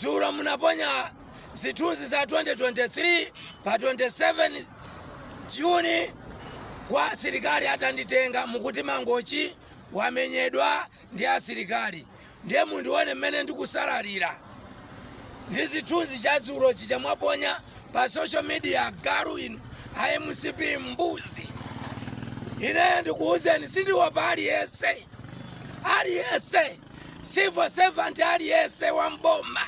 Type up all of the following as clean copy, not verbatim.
Dzulo munaponya zithunzi za 2023 pa 27 Juni kwa asilikali atanditenga, mukuti Mangochi wamenyedwa ndi asilikali. Ndiye mundione mmene ndikusalalira ndi zithunzi cha dzulo chija mwaponya pa social media. Agalu inu a MCP, mbuzi. Ineyo ndikuwuzeni, sindiopa aliyense, aliyense, civil servant aliyense wa mboma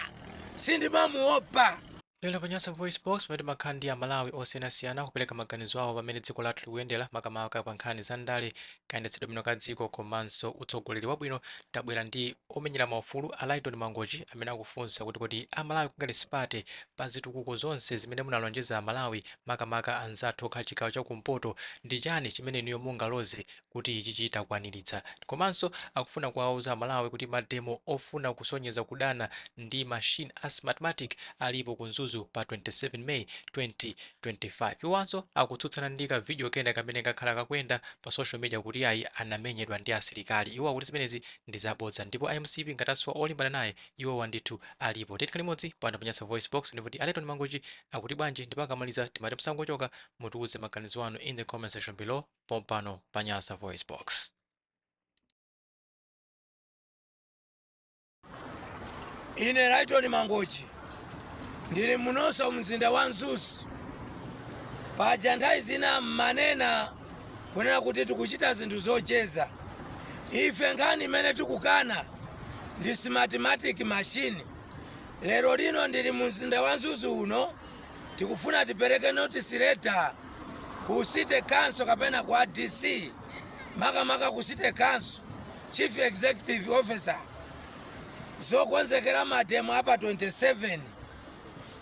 sindimamuopa. Lero pa Nyasa Voice Box, pamene timakhala ndi Amalawi osiyanasiyana kupereka maganizo awo pamene dziko lathu likuyendera, makamaka pa nkhani za ndale, kayendetsedwe bwino ka dziko komanso utsogoleri wabwino, tabwera ndi omenyera maufulu a Lyton Mangochi amene akufunsa kuti kodi Amalawi Congress Party, pa zitukuko zonse zimene munalonjeza Amalawi, makamaka anzathu okhala chigawo chakumpoto, ndi chani chimene inuyo mungaloze kuti ichi chitakwaniritsa? Komanso akufuna kuwauza Amalawi kuti mademo ofuna kusonyeza kudana ndi machine a Smartmatic alipo ku Mzuzu pa 27 May 2025. Iwanso akutsutsana ndi ka video kena kamene kakhala kakuyenda pa social media kuti ayi, anamenyedwa ndi asilikali. Iwo akuti zimenezi ndi zabodza, ndipo MCP ngati asowa olimbana naye, iwowa ndithu alipo. Tikhale limodzi pano pa Nyasa Voice Box ndikuti a Lyton Mangochi akuti bwanji. Ndipo akamaliza timati musangochoka, mutiuze maganizo anu in the comment section below pompano pa Nyasa Voice Box. Ine Lyton Mangochi ndili munonso mzinda wa Mzuzu. Paja nthawi zina mmanena kunena kuti tikuchita zinthu zocheza. Ife nkhani imene tikukana ndi Smartmatic machine. Lero lino ndili mu mzinda wa Mzuzu uno, tikufuna tipereke notice letter ku city council kapena ku DC, makamaka ku city council chief executive officer, zokonzekera mademo apa 27.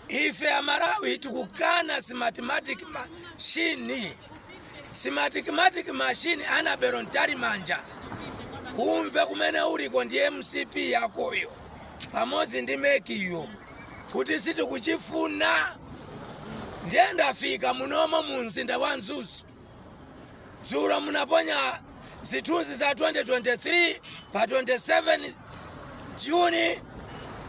Ife Amalawi tikukana Smartmatic machine. Smartmatic machine, Annabel Mtalimanja, umve kumene uliko ndi MCP yakoyo pamodzi ndi MEC yo kuti sitikuchifuna. Ndiye ndafika munomo mu mzinda wa Mzuzu. Dzulo munaponya zithunzi za 2023 pa 27 Juni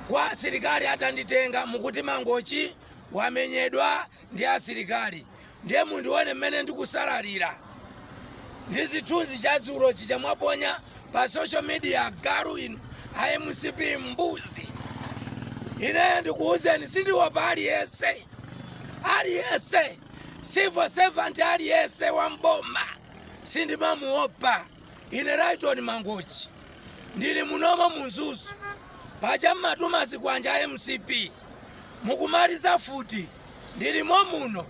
kwa asilikali atanditenga, mukuti Mangochi wamenyedwa ndi asilikali. Ndiye mundione mmene ndikusalalira ndi zithunzi cha dzulo chija mwaponya pa social media. Agalu inu a MCP, mbuzi. Ineyo ndikuwuzeni, sindiopa aliyense, aliyense, civil servant aliyense wa mboma sindimamuopa. Ine Lyton Mangochi ndili munomo mu Mzuzu. Paja mmatuma zikwanje a MCP, mukumaliza futi. Ndilimo muno,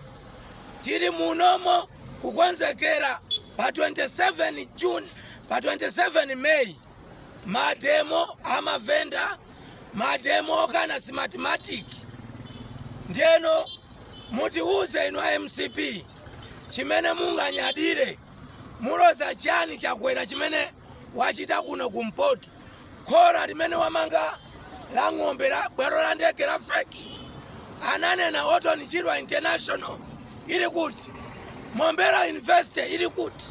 tili munomo kukonzekera pa 27 June, pa 27 May, mademo amavenda, mademo okana Smartmatic. Ndiyeno mutiuze inu a MCP chimene munganyadire. Muloza chani Chakwera chimene wachita kuno kumpoto? Khola limene wamanga la ng'ombe, la bwalo la ndege la fake. Ananena Orton Chirwa International ili kuti? Mombera University ili kuti?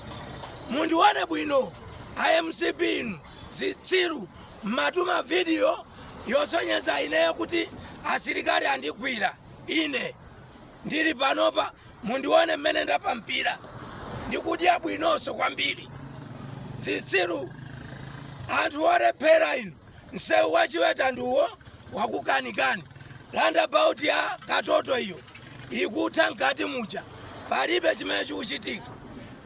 Mundione bwino a MCP inu zitsiru, mmatuma video yosonyeza ineyo kuti asilikali andigwira. Ine ndili panopa, mundione mmene ndapampira, ndikudya bwinonso kwambiri. Zitsiru, anthu olephera inu. Msewu wachiweta ndiwo wakukanikani, roundabout ya Katoto iyo ikutha mkati muja, palibe chimene chikuchitika.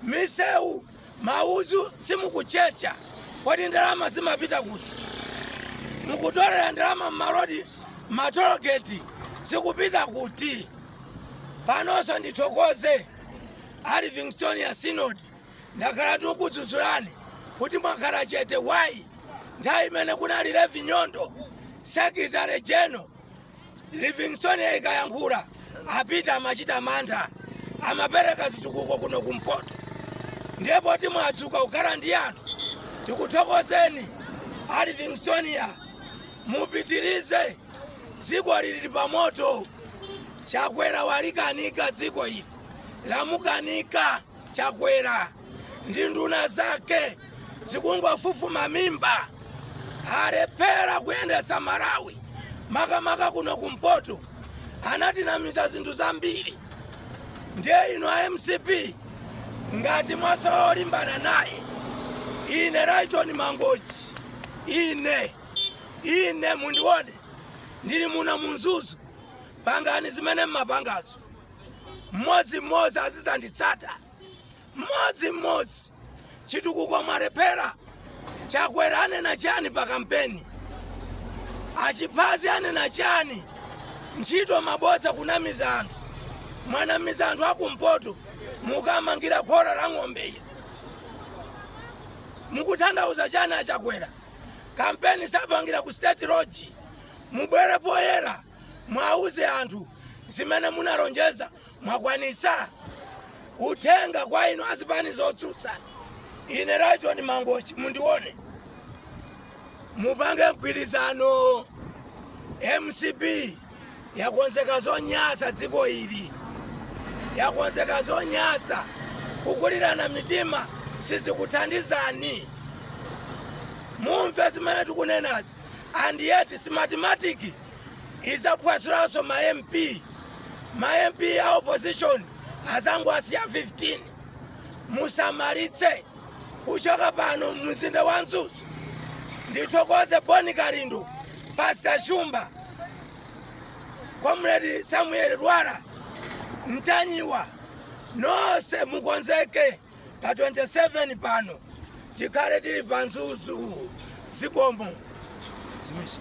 Misewu, maudzu simukuchecha. Kodi ndalama zimapita kuti? Mukutolera ndalama mmalodi, matologeti, zikupita kuti? Panonso ndithokoze a Livingstonia Synod. Ndakhala tikudzudzulani kuti mwakhala chete. Why? Nthawi imene kunali Levi Nyondo secretary general, Livingstonia ikayankhula apita amachita mantha, amapereka zitukuko kuno kumpoto. Ndipo timwadzuka kukhala ndi anthu, tikuthokozeni a Livingstonia, mupitirize. Dziko lili pamoto. Chakwera walikanika dziko ili, lamukanika Chakwera ndi nduna zake, zikungofufuma mimba, alephera kuyendesa Malawi. Makamaka kuno kumpoto anatinamiza zinthu zambiri. Ndiye inu a MCP, ngati mwasowa olimbana naye, ine Lyton Mangochi, ine mundione ndili muno mu Mzuzu. Pangani zimene mmapangazo, mmodzimmodzi azizanditsata, mmodzimmodzi. Chitukuko mwalephera. Chakwera anena chani pa kampeni? Achiphazi anena chani? Ntchito mabodza, kunamiza anthu. Mwanamiza anthu akumpoto, mukamangira khola la ng'ombe ili. Mukutanthauza chani, aChakwera? Kampeni sapangira ku State Lodge. Mubwere poyera, mwauze anthu zimene munalonjeza, mwakwanisa? Uthenga kwa inu azipani zotsutsa, ine Lyton Mangochi, mundione, mupange mgwirizano. MCP yakonzeka zonyasa dziko ili, yakonzeka zonyasa. Kukulirana mitima sizikuthandizani. Mumve zimene tikunenazi. And yet Smartmatic izaphwasulanso ma MP. Ma MP a opposition azangu asiya 15. Musamalitse. Kuchoka pano mzinda wa Mzuzu, ndithokoze Boni Kalindo, Pastor Shumba, Comrade Samuel Lwara, Mtanyiwa, nonse mukonzeke. Pa 27 pano tikhale tili pa Mzuzu. Zikomo. Zimisi.